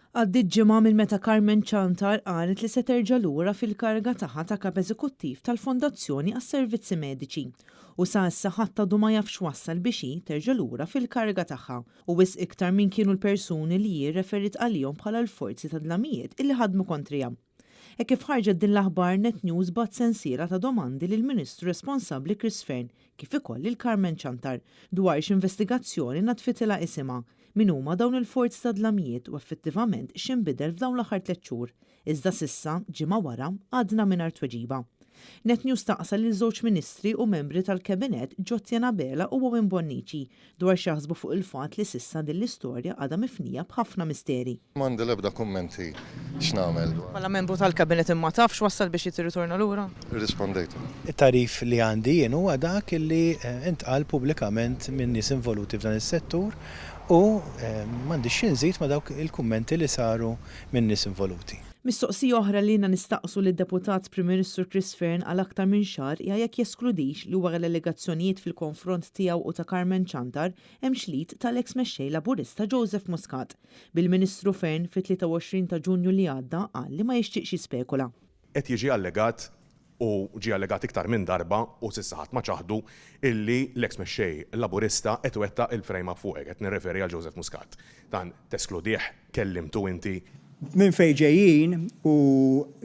Għaddiet ġimgħa minn meta Carmen Ciantar qalet li se terġa' lura fil-kariga tagħha ta' Kap Eżekuttiv tal-Fondazzjoni għas-Servizzi Mediċi. U sa issa ħadd għadu ma jaf x'wassal biex hi terġa' lura fil-kariga tagħha u wisq iktar min kienu l-persuni li hi rreferiet għalihom bħala l-forzi ta' dlamijiet illi ħadmu kontriha. Hekk kif ħarġet din l-aħbar Net News bagħat sensiela ta' domandi lill-Ministru responsabbli Chris Fearne kif ukoll lil Carmen Ciantar dwar x'investigazzjoni nadfitilha isimha Min huma dawn il-forzi ta' dlamijiet u effettivament x'inbidel f'dawn l-aħħar tlett xhur? Iżda s'issa, ġimgħa wara, għadna mingħajr tweġiba. Net News staqsa lil żewġ Ministri u membri tal-Kabinett Jotjan Abela u Owen Bonnici dwar x'jaħsbu fuq il-fatt li s'issa din l-istorja għadha mifnija b'ħafna misteri. M'għandi l-ebda kummenti x'nagħmel dwar. Bħala membru tal-Kabinett imma taf x'wassal biex hi tirritorna lura? Irrispondejtu. It-tagħrif li għandi jien huwa dak li ntqal pubblikament minn nies involuti f'dan is-settur u m'għandix xi nżid ma' dawk il-kummenti li saru minn nies involuti. Mistoqsija oħra li ilna nistaqsu lid-Deputat Prim Ministru Chris Fearne għal aktar minn xahar hija jekk jeskludix li wara l-allegazzjonijiet fil-konfront tiegħu u ta' Carmen Ciantar hemmx l-id tal-eks Mexxej Laburista Joseph Muscat. Bil-Ministru Fearne fit-23 ta' Ġunju li għadda qal li ma jixtieqx jispekula. Qed jiġi allegat, u ġie allegat iktar minn darba u s'issa ħadd ma ċaħdu, illi l-eks Mexxej Laburista qed iwettaq il-frame up fuqek, qed nirreferi għal Joseph Muscat. Dan teskludih? Kellimtu inti? Minn fejn ġejjin u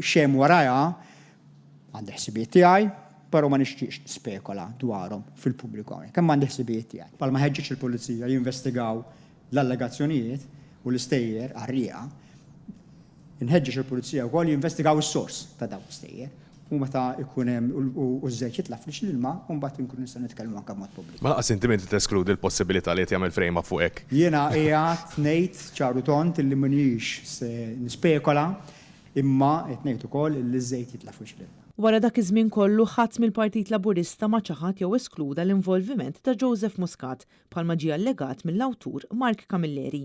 x'hemm warajha, għandi ħsibijiet tiegħi, però ma nixtieqx nispekola dwarhom fil-pubbliku hawnhekk, imma għandi ħsibijiet tiegħi. Bħalma ħeġġeġ lill-Pulizija jinvestigaw l-allegazzjonijiet u l-istejjer qarrieqa, Inħeġġeġ il-Pulizija wkoll jinvestigaw is-sors ta' dawn l-istejjer u meta jkun hemm u ż-żejt jitla' f'wiċċ l-ilma u mbagħad inkunu nistgħu nitkellmu anke b'mod pubbliku. Ma lanqas inti m'inti teskludi l-possibilità li qed jagħmel frame up fuqek. Jiena qiegħed ngħid ċar u tond illi m'iniex se nispekola imma qed ngħid ukoll illi ż-żejt jitla' f'wiċċ l-ilma. Wara dak iż-żmien kollu ħadd mill-Partit Laburista ma ċaħad jew eskluda l-involviment ta' Joseph Muscat bħalma ġie allegat mill-awtur Mark Camilleri.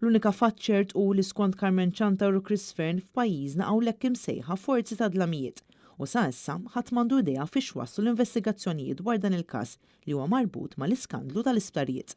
L-unika fatt ċert hu li skont Carmen Ciantar u Chris Fearne f'pajjiżna hawn l-hekk imsejħa forzi ta' dlamijiet u sa issa ħadd m'għandu idea fiex waslu l-investigazzjonijiet dwar dan il-każ li huwa marbut mal-iskandlu tal-isptarijiet.